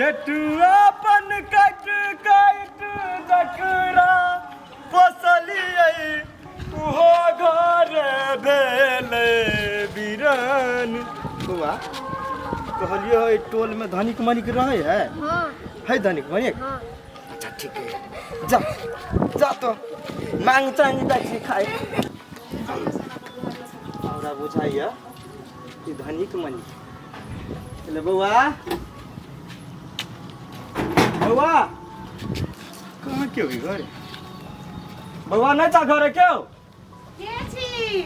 अपन काटि काटि जकरा पोसलियै ओहो घर भेलै बीरान। बौआ, कहलियै एहि टोलमे धनिक मनिक रहै है? हाँ। है धनिक मनिक? हाँ। अच्छा, ठीक है, जा जा तो मांग चांग जाइ छी खाइ। हमरा बुझाइया कि धनिक मनिक। हेलो बौआ, बौआ कहाँ क्यों घर? बौआ, नहि चा घर क्यों? के छी?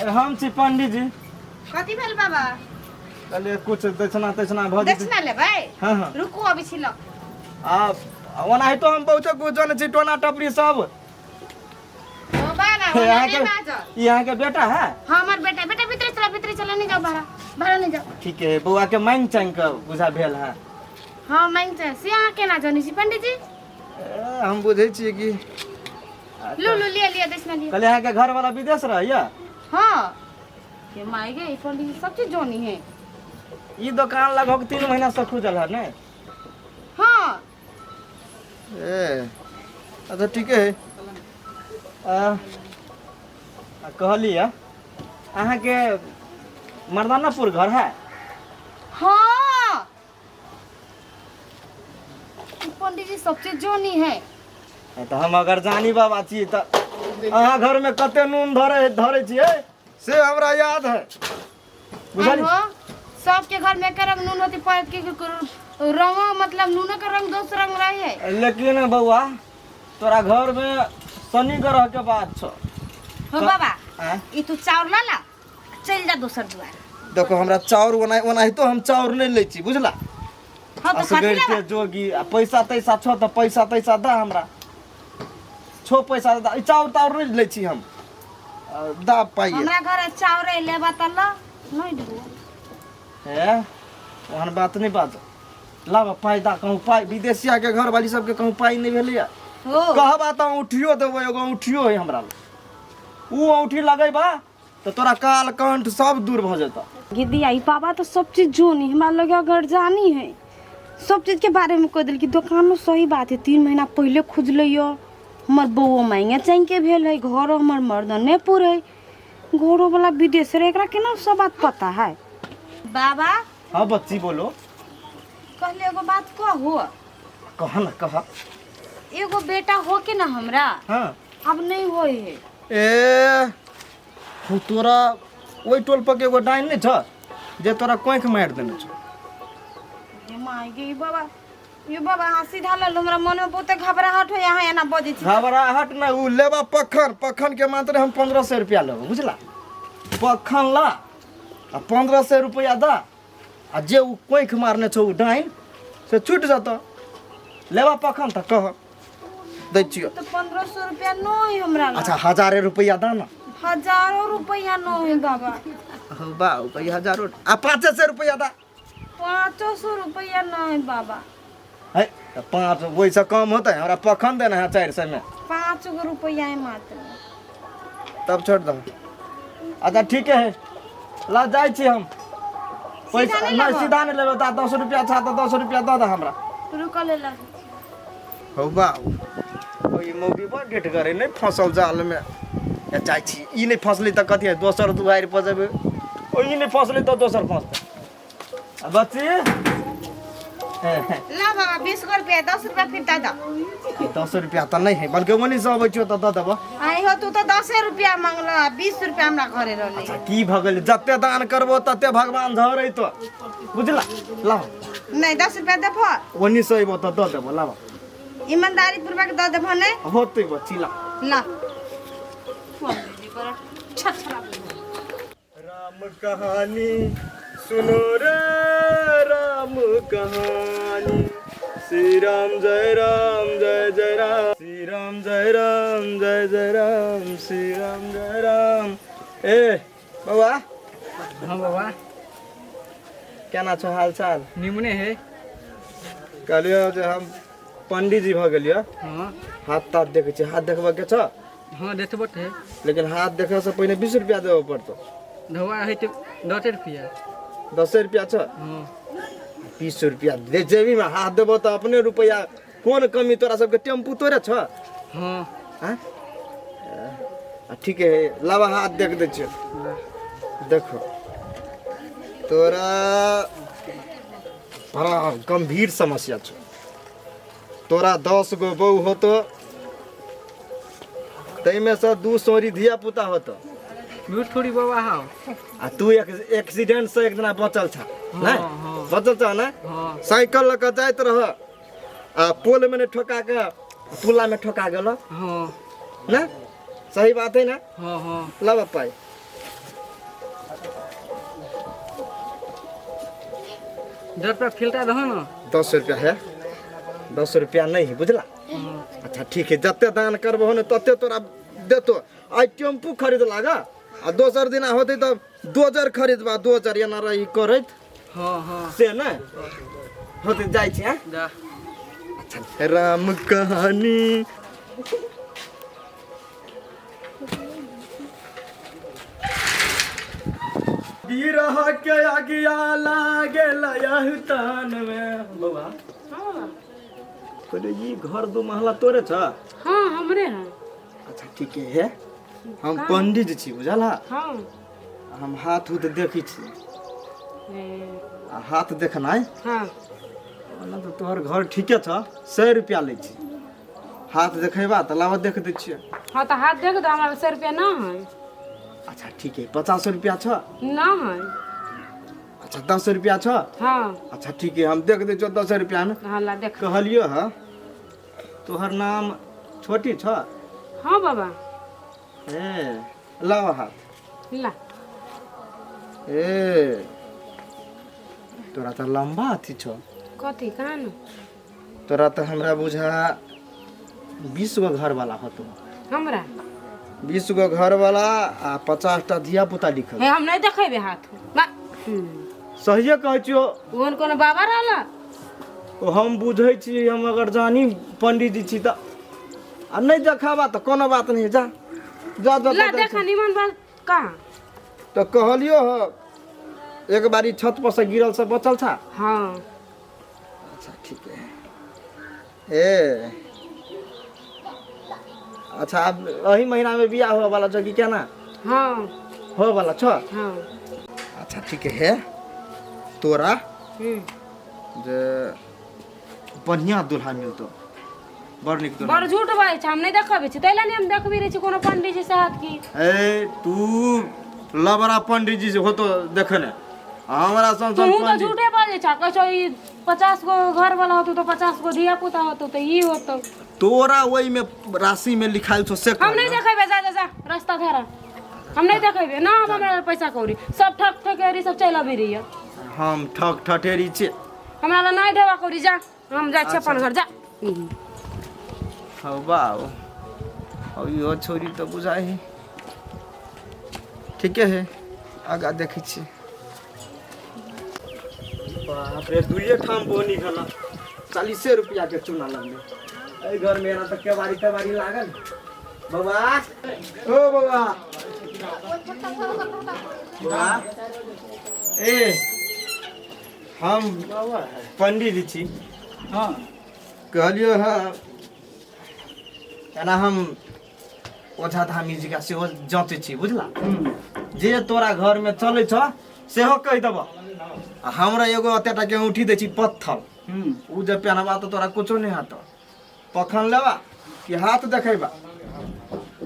ए, हम छी पंडीजी। कथी भेल बाबा? कहलियै कुछ दक्षिणा तक्षिणा भऽ जेतै। दक्षिणा लेबै? हाँ। रुकू, अबै छी लऽ। आ ओनाहितो हम बहुते कुछ जनै छी, टोना टपरी सब। ओ बाबा, हे, ओना अहाँके नहि बाजल। ई अहाँके बेटा है? हाँ, हमर बेटा। बेटा, भीतरे चला, भीतरे चला, नहीं जाओ बाहर, बाहर नहीं जाओ। ठीक है। बौआ के मांग चांग के बुझा भेल है? हाँ, मांग चांग से अहाँ केना जनै छी पंडीजी? ए, हम बुझै छियै कि लू लू, लिया लिया, दक्षिणा लिया। कहलियै अहाँके घर वाला विदेश रहैया? हाँ। के माय गे, ई पंडीजी सब चीज जानी है। ई दोकान लगभग 3 महीना से खुजल है ने? हाँ। ए, अच्छा, ठीक है। आ कहलियै अहाँके मर्दानापुर घर है? हाँ, ई पंडीजी सब चीज जानी है। ए, तऽ हम अगर जानी बाबा छी तऽ अहाँ घरमे कते नून धरे धरे छियै से हमरा याद है, बुझलियै? आहो, सबके घर में एक रंग नून होती पर के रंग, मतलब नूनो के रंग दोसर रंग रहे है। लेकिन बौआ, तोरा घरमे शनि ग्रह के बात छौ। हो बाबा। आँय? ई तू चाउर ला ला, चल जा दोसर दुआर। देखो, हमरा चाउर ओना ओनाहितो हम चाउर नहि लै छी, बुझला? हाँ, तो कथी असगर लेबा? के जोगी। आ पैसा तैसा छौ तऽ पैसा तैसा दऽ हमरा। छौ पैसा दऽ, ई चाउर ताउर नहि लै छी हम। आ, दा पाइ। हमरा घर चाउर है, लेबा त ला, नहीं देबो। हे, ओहन बात नहि बाज। लाब पाइ दा कहूँ। पाइ विदेशिया के घर वाली सबके कहूँ पाइ नहि भेलैया। हो। कहबा तऽ औंठियो देबै। एगो औंठियो है हमरा लग, उ औंठी लगेबा तऽ तोरा काल कंठ सब दूर भऽ जेतौ। गिदिया, ई बाबा तो सब चीज जोनी, हमरा लगे अगर जानी है सब चीज के बारे में कह दिल कि दुकानो सही बात है, 3 महीना पहले खुजले यो। हमर बउओ मांगे चांग के भेल है, घरो हमर मर्दनेपुर है, घरो वाला विदेश रहे, एकरा केना सब बात पता है बाबा? हाँ बच्ची, बोलो। कहले एगो बात कहू? कह ना, कह। एगो बेटा हो के ना हमरा अब नहीं होए है। ए हो, तोरा ओहि टोल पर के एगो डाइन नहि छ जे तोरा कोंखि मारि देने छौ? ये माय गे, ई बाबा, ये बाबा, अहाँ सीधा लल, हमरा मन में बहुते घबराहट हो, यहाँ एना बजै छी। घबराहट नहि। उ लेबा पखन, पखन के मात्र हम 1500 रुपया लेबो, बुझला? पखन ला आ 1500 रुपया दा आ जे उ कोंखि मारने छौ उ डाइन से छूटि जेतौ। लेबा पखन तऽ कह, दै छियौ। तो 1500 रुपया नहीं हमरा लग। अच्छा, हजारे रुपया दा ना। हजारों रुपया नहीं बाबा। हो बा, कही हजारो आ 500 रुपया दा। 500 रुपया नहीं बाबा। है तऽ पाँच, ओहिसँ कम होतै? हमरा पखन देना है 400 मे। 5 गो रुपया है मात्र। तब छोड़ दहो। अच्छा, ठीक है, ला जाइ छी हम पैसा। नहीं नहि लेबो? सीधा नहि लेबै। तऽ 10 रुपया छा तऽ 10 रुपया दऽ दे हमरा। रुको, ले ला। हौ बा, ओ ई मौगी बड़ डेट करे, नहि फंसल जालमे। ए, जाइ छी। ई नहि फंसलै तऽ कथी है, दोसर दुआरि पर जेबै। ओ ई नहि फंसलै तऽ दोसर फंसतै। आ बच्ची। ला बाबा, 20 गो रुपया, 10 रुपया फिर दे दो। 10 रुपया तऽ नहि है, बल्कि ओनी से अबै छियौ तऽ दऽ देबऽ। आई हो, तू तो 10 रुपया मांगल, 20 रुपया हमरा घरे रहले। अच्छा, की भऽ गेलै? जते दान करबो तते भगवान झरैतो, बुझला? लाओ। नहीं, 10 रुपया देबो। ओनी से अयबो तऽ दऽ देबो, लाओ। ईमानदारी पूर्वक दऽ देबो ने? होतै बच्ची, ला। ला। राम कहानी सुनो रे राम कहानी, श्री राम जय राम जय जय राम, श्री राम जय राम जय जय राम, श्री राम जय राम। ए बौआ। हाँ बाबा। केना छौ हाल चाल? निमने है। कहलियौ जे हम पंडीजी भऽ गेलियौ। हाथ ताथ देखै छी, हाथ देखबऽ के छौ? हाँ, देखबो तऽ है। लेकिन हाथ देखऽसँ पहिने 20 रुपया देबऽ पड़तौ। धोआ है तऽ 10 रुपया। 10 रुपया छौ? हाँ। 20 रुपया दे, जेबी में हाथ देबो तऽ अपने रुपया कोन कमी। तोरा सबके टेम्पू तोरे छ? हाँ। हाँ? आ ठीक है, लावा हाथ देख दै छियो। देखो तोरा बड़ा गंभीर समस्या छौ। तोरा 10 गो बहू होतो, ताहिमे से 2 सोरी धिया पुता होतो। झूठ थोड़ी बाबा। हाँ। आ तू एक एक्सीडेंट से एक दिना बचल छ नहीं? हाँ। बचल छ ना? हाँ। साइकिल लऽ कऽ जाइत रह आ पोल में ने ठोका के पुला में ठोका गेल। हाँ। ना सही बात है ना? हाँ हाँ। लावा पाई। 10 रुपया फिल्टर दहो ना। 10 रुपया है, 10 रुपया नहीं है बुझला। अच्छा ठीक है, जते दान करबो ने तते तोरा देतो। आई टेम्पू खरीद लागा आ दोसर दिन होते तब 2000 खरीदबा, 2000 एना रही करैत। हाँ हाँ। से ने होते जाइ छी। जा। अच्छा राम कहानी। बिरह के अगिया लागेल तान में। बौआ कहले ई घर 2 महला तोरे छ? हाँ हमरे है। अच्छा ठीक है, हम पंडित छी बुझल। हाँ। हम हाथ उथ देखी छी। आ हाथ देखनाइ? हाँ। ओना तऽ तोहर घर ठीके छ, 100 रुपया लै छी। हाथ देखेबा तऽ लावा देख दै छियै। हाँ तऽ हाथ देख दो, हमरा 100 रुपया ना है। अच्छा ठीक है, 50 रुपया छ? ना है। अच्छा 10 रुपया छ? हाँ। अच्छा ठीक है, हम देख दै छियौ 10 रुपया में। हाँ ला देख। कहलियो ह तोहर नाम छोटी छ? हाँ बाबा। ए लावा हाथ। ला। ए तोरा तऽ लम्बा अथी छ। कथी कहाँ न? तोरा तऽ हमरा बुझा 20 गो घर वाला होतो। हमरा 20 गो घर वाला आ 50 टा धिया पुता लिखल। हे हम नहीं देखेबे हाथ। सहिए कहै छियो। ओहन कोनो बाबा रहला? ओ हम बुझै छी, हम अगर जानी पंडित जी छी तऽ आ नहीं देखाबा तऽ कोनो बात नहीं, जा जा जा। ला देखा निमन बात कहाँ। तऽ कहलियो ह एक बारी छत पर से गिरल से बचल छा? हाँ। अच्छा ठीक है। ए अच्छा अब एही महीना में बियाह होए वाला छ कि केना? हाँ होए वाला छ? हाँ। अच्छा ठीक है, तोरा जे बढ़िया दूल्हा मिलतो, बड़ नीक दूल्हा। बड़ झूठ बाजै छ, हम नहीं देखबै छी तै ला नहीं हम देखबी रहै छी कोनो पंडित जी से हाथ की। ए तू लबड़ा पंडित जी से होतो देखने, हमरा सन तू सन तऽ पंडित झूठे बाजै छ, कहै छौ ई 50 गो घर वाला होतो तऽ 50 गो धिया पुता होतो तऽ ई होतो। तोरा ओहि में राशि में लिखायल छौ से हम नहीं देखेबे, जा जा जा रास्ता धरा, हम नहीं देखेबे ना। हम हमरा पैसा कौड़ी सब ठक ठकेरी सब चलि अबै रहियै। हम ठक ठठेरी छी, हमरा ला नहीं देबा कौड़ी, जा हम जाइ छी अपन घर जा। हौ बाउ हौ इहो छोरी तऽ बुझाइ है। ठीके है, आगा देखै छी। बाप रे दुइये ठाम बोनी भेल, 40 रुपया के चूना लगलै। एहि घर में एना तऽ केबारी तेबारी लागल। बाबा ओ बाबा बाबा ए हम पंडित जी छी। हाँ। कहलियो हँ एना हम ओझा धामी जी का सेहो जाँचै छी बुझला। जे तोरा घर में चलै छ सेहो कहि देबह। आ हमरा एगो एतेटा के औंठी दै छी पत्थर, उ जे पहनबा तऽ तोरा कुछो नहीं हेतौ। पखन लेबा कि हाथ देखेबा?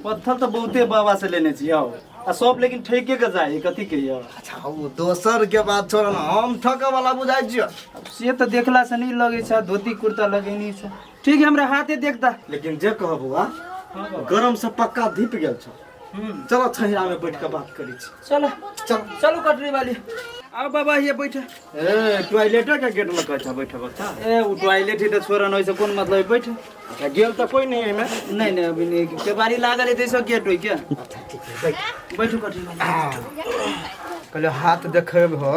पत्थर तऽ बहुते बाबा से लेने छी हौ, आ सब लेकिन ठैके के जाइ कथी के यौ। अच्छा ओ दोसर के बात छोड़ न, हम ठके वाला बुझाइ छियौ। से तऽ देखला से नहीं लगै छ, धोती कुर्ता लगेनी छ। ठीक है हमरा हाथे देखता। लेकिन जे कह बौआ गरम से पक्का धीप गेल छ। चलो छहिरा में बैठ के बात करै छी। चलो चल चलो कटरी वाली आओ बाबा हिया बैठ। ए टॉयलेट के गेट लग छ बैठ बच्चा। ए उ टॉयलेट ही त छोड़ न, ओइसे कोन मतलब बैठ। अच्छा गेल त कोई नहीं एमे। नहीं नहीं अभी नहीं, केबारी लागल है तैसे गेट होई क्या। अच्छा ठीक है बैठ बैठू कटरी वाली। कहलियो हाथ देखेब हो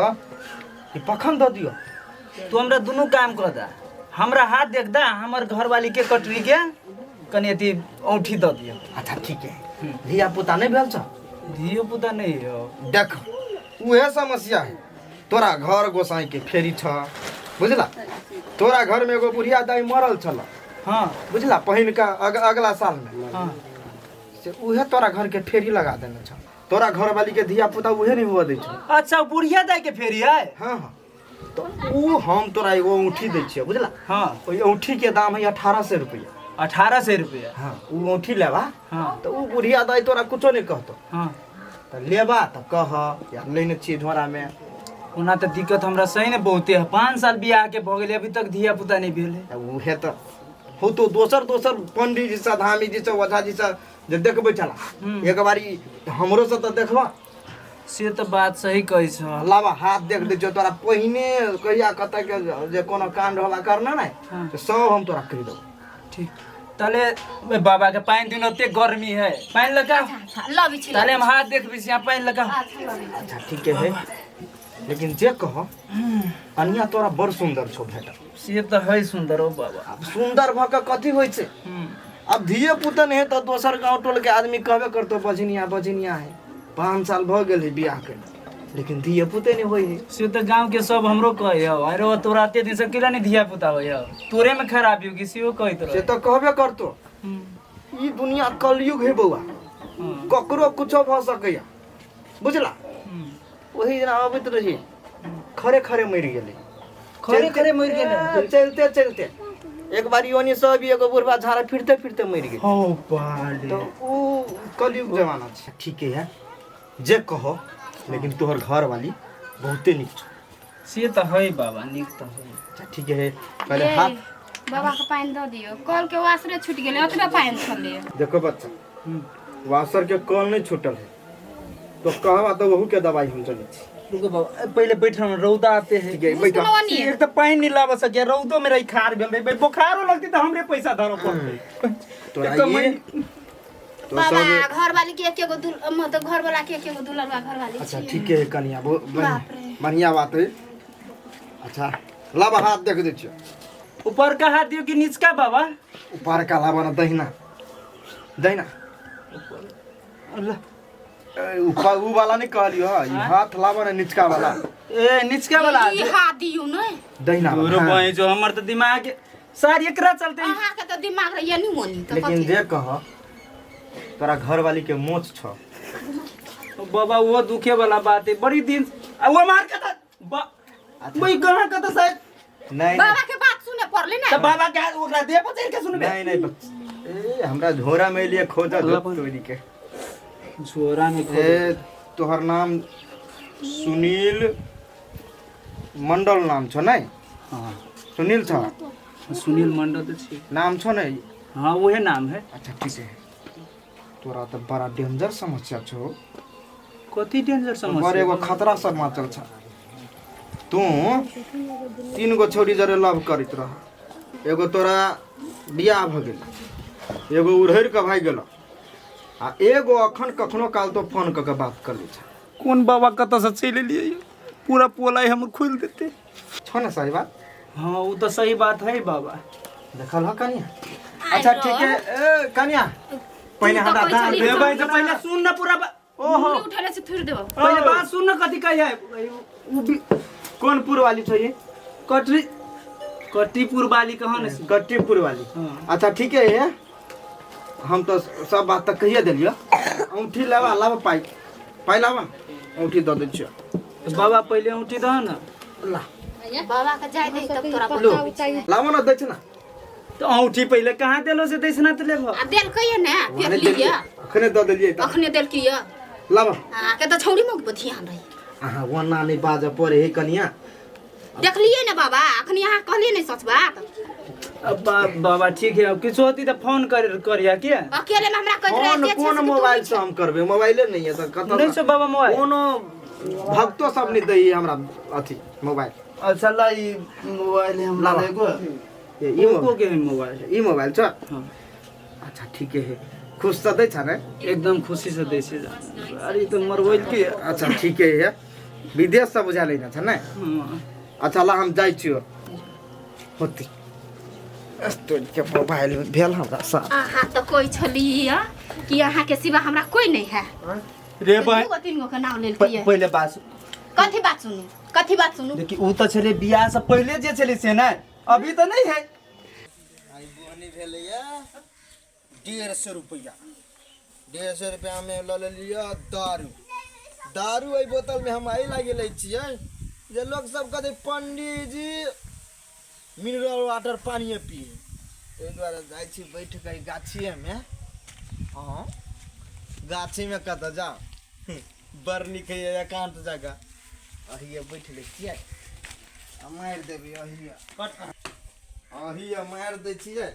कि पखन द दियो। तू हमरा दुनू काम कर दा, हमरा हाथ देख दा, हमर घरवाली के कटरी के कनी अथी औंठी द दियो। अच्छा ठीक है। धिया पुता नहीं भेल छ? धियो पुता नहीं हो। देख उहे समस्या है, तोरा घर गोसाई के फेरी छ, बुझला तोरा घर में एगो बुढ़िया दाई मरल छल। हाँ बुझला पहिनका अगला साल में। हाँ से उहे तोरा घर के फेरी लगा देने छ। तोरा घर वाली के धिया पुता उहे नहीं हुआ दै छौ। अच्छा बुढ़िया दाई के फेरी है। हाँ हाँ तो ऊ हम तोरा एगो औंठी दै छियै बुझला। हाँ ओहि औंठी के दाम है 1800 रुपया। 1800 रुपया। हाँ ऊ औंठी लेबा। हाँ तो ऊ बुढ़िया दाई तोरा कुछो नहीं कहतो। हाँ तो लेबा तो कह यार लेने छियै झोरा में। ओना तो दिक्कत हमरा सही ने बहुते है। 5 साल बियाह के भऽ गेलै अभी तक धिया पुता नहीं भेल है। उहे तो हो तो दोसर दोसर पंडित जी से धामी जी से ओझा जी से जे देखबै छला एक बारी हमरो से तो देखबा। से तो बात सही कहै छ। लाबा हाथ देख दै छियौ तोरा पहिने कहिया कतऽ के जे कोनो कांड होला करना ने तो सब हम तोरा कहि देबौ। ठीक तले बाबा के पानि दिन ओते गर्मी है पानि लगा लबै छी तले हम हाथ देखबै छी पानि लगा। अच्छा ठीक है लेकिन जे कह कनिया तोरा बड़ सुंदर छौ भेटल। से तो है सुंदर ओ बाबा। अब सुंदर भऽ के कथी होइ छै अब धिये पुता नहीं है तो दोसर गाँव टोल के आदमी कहबे करतो बझनिया बझनिया है। 5 साल भऽ गेल है बियाह के लेकिन धिये पुते नहीं होइ है। से तो गाँव के सब हमरो कहे हो अरे तोरा एते दिन से केला नहीं धिया पुता होइ हो तोरे में खराबी होगी सेहो कहैत रहे। से तो कहबे करतो। ई दुनिया कलयुग है बौआ ककरो कुछो भऽ सकैया बुझला। वही दिना अबैत रही खरे खरे मरि गेलै। खरे खरे मरि गेलै चलते चलते एक बारी ओनी सब एगो बुढ़बा झाड़ा फिरते फिरते मरि गेलै। हो बाले तो ऊ कलयुग जमाना छै। ठीक है जे कहो लेकिन तोहर घर वाली बहुते नीक छौ। से तो है बाबा नीक तो है। अच्छा ठीक है पहले हाथ बाबा के पानि दऽ दियौ कल के वासरे छूट गेलै ओतबे पानि छलै। देखो बच्चा वासर के कल नहीं छूटल है तो कहबा तो वहू के दवाई हम चलै छी। रुको बाबा पहले बैठ रौदा आते है। ठीक है बैठ। एक तो पानि नहीं लाब सके रौदो में रही खार भेल रही बुखारो लगती तो हमरे पैसा धरो पड़तै। तोरा ये तो बाबा घर वाली के एक एगो मतलब घर वाला के एक एगो दुलरवा घर वाली। अच्छा ठीक है कनिया बढ़िया बात है। अच्छा लाबा हाथ देख दै छियौ। ऊपर का हाथ दियो कि निचका बाबा? ऊपर का लाबा ना दहिना दहिना ऊपर ऊ वाला नहीं कहलियो ह ई हाथ लाबा ना निचका वाला। ए निचका वाला ई हाथ दियो ने दहिना तोरो बहिं जो हमर त दिमाग सार एकरा चलते अहाँ के त दिमाग रहिए नि मोनी त लेकिन जे कह तोरा घर वाली के मोच छ बाबा वो दुखे वाला बात है बड़ी दिन आ वो मार के त वही कहां के त शायद नहीं बाबा के बात सुने पड़ले ना त बाबा के ओकरा दे पचैर के सुनबे। नहीं नहीं ए हमरा झोरा में लिए खोजा तोरी के झोरा में खोज। ए तोहर नाम सुनील मंडल नाम छ नै? हां सुनील छ। सुनील मंडल त छी नाम छ नै? हां उहे नाम है। अच्छा ठीक है तोरा त बड़ा डेंजर समस्या छौ। कथी डेंजर समस्या? बड़ एगो खतरा सब माचल छ। तू 3 गो छौरी जरे लव करैत रह। एगो तोरा बियाह भ गेल एगो उड़हरि के भागि गेल आ एगो अखन कखनो काल तो फोन क के बात कर लै छ। कोन बाबा कतऽ से चलि एलियै पूरा पोलाई हमर खोलि देते छ ने सही बात? हाँ वो तो सही बात है बाबा। देखल ह कनिया? अच्छा ठीक है ए कनिया पहले हमरा दान दे भाई तो पहले सुन ना पूरा ओहो उठले से थुर देबो पहले बात सुन ना कथी कहि है उ कौन पुर वाली छ ये? कटरी कटीपुर वाली कहाँ ने कटीपुर वाली। हाँ। अच्छा ठीक है हम तो सब बात तक कहिए देलियो। औंठी लावा लावा पाई पाई लावा औंठी दऽ दै छियो। बाबा पहले औंठी दह ना ला बाबा के जाय दे तब तोरा लावा ना दै छ ना तो औंठी पहले कहाँ देलो से दैस ना त लेबो आ देल कहिए ने फेर लिया अखने दऽ देलियै त अखने देल की लावा आ के त छौड़ी मोग पर ध्यान रही। अहाँ ओना नहीं बाजऽ पड़े है कनिया देखलिए ने बाबा अखनी अहाँ कहलिए नहीं सच बात। अब बाबा ठीक है अब किछु होती त फोन कर करिया के अकेले में हमरा कहत रहे कोन मोबाइल से हम करबे मोबाइले नहीं है त कत नहीं छौ बाबा मोबाइल कोनो भक्तो सब नहीं दै हमरा अथी मोबाइल। अच्छा ला ई मोबाइल हमरा एगो ई को के मोबाइल ई मोबाइल छ। हां अच्छा ठीक है खुश त दै छ ने? एकदम खुशी से दै छै। अरे ई त मरबैल के। अच्छा ठीक है विदेश से बुझा लेना छ ने? हां अच्छा ला हम जाइ छियो होती के मोबाइल भेल हमरा साथ। अहाँ त कोई छलिए कि अहाँ के सिवा हमरा कोई नहीं है रे भाई। दू गो तीन गो के नाम लेल किए पहले बात कथी बात सुनू कथी बात सुनू? देखी उ तऽ छलै बियाह से पहिले जे छलै से ने, अभी तऽ नहीं है। आइ बोहनी भेलैया 150 रुपैआ, 150 रुपैआमे लऽ लेलियै दारू। दारू एहि बोतलमे हम एहि लागि लै छियै जे लोक सब कहतै पंडीजी मिनरल वाटर पानिए पिए, ताहि दुआरे जाइ छी बैठ कऽ एहि गाछिएमे। हँ गाछीमे कतऽ जाउ, बड़ नीक होइए एकान्त जगह, अहिए बैठ लै छियै आ मारि देबै अहिए, अहिए मारि दै छियै।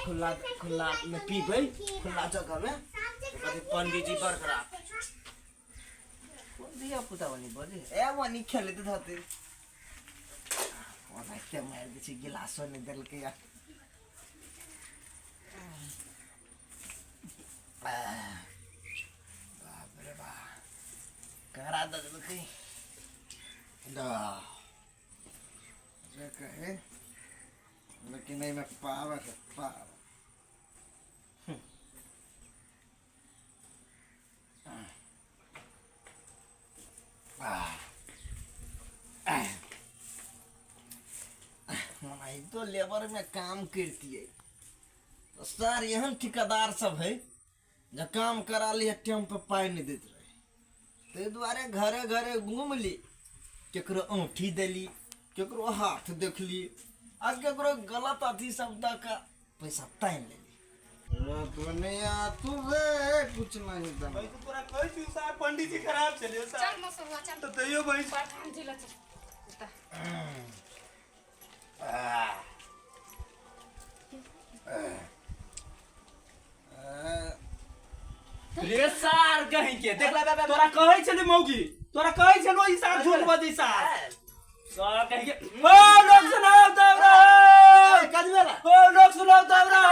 खुला खुला मे पीबै, खुला जगहमे पंडीजी बड़ खराब धिया पुता बनी बजे ए बनी खेलैत रहतै, ओनाहिते मारि दै छै, गिलासो नहि देलकै। बाप रे बाप, ककरा दऽ देलकै जे कहे, लेकिन एहिमे पावर है, पावर। तो लेबर में काम करतियै तो सर एहन ठिकादार सब है जे काम करा लिए टाइम पर पाइ नहि दैत रहे, ताहि दुआरे घरे घरे घुमली, केकरो औँठी देली, केकरो हाथ देखली आ केकरो गलत अथी सब दऽ कऽ पैसा तानि लेली। दुनिया तुझे कुछ नहीं बना। तोरा कहै छी साहब पंडीजी खराब छलै साहब। चल मसुआ चल। तऽ तैयो भाई प्रधान जी लग चल। रे सार कहीं के देख तोरा कहै छलै मौगी, तोरा कहै छलो ई सार झूठ बजै सार, सार कहीं के ओ लोक सुनाओ तब रहो, कजबेला ओ लोक सुनाओ तब रहो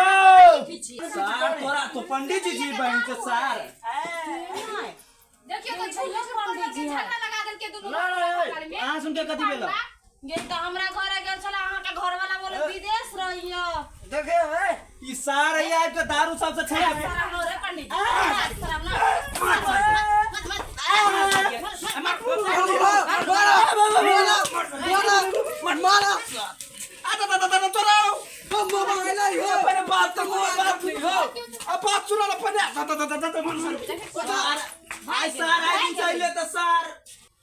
सार, तोरा तो पंडित जी जी बहन के सार। देखियो तो झूठो पंडित जी झगड़ा लगा देलके दुनू। ना ना अहाँ सुन के कथी भेल? गे तऽ हमरा घरे गेल छला अहाँके घर वाला, बोले विदेश रहियो। देखे है ई सार है आबि के दारू सबसे छेड़ा। शराब रे पंडित जी, शराब ना।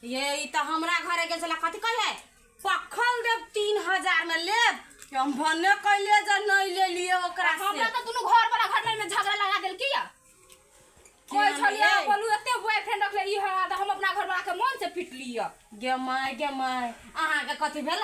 ये ई तऽ हमरा घरे गेल छला, कथी कहे पखल देब 3000 में लेब, हम भने कैले जे नहीं ले लिए ओकरा से। हमरा तऽ दुनू घर वाला घर में झगड़ा लगा देलकी या कोई छलिया बोलू एते बॉयफ्रेंड रखले ई है, तऽ हम अपना घर वाला के मन से पीट लिअ। गे माय गे माय, अहाँके कथी भेल?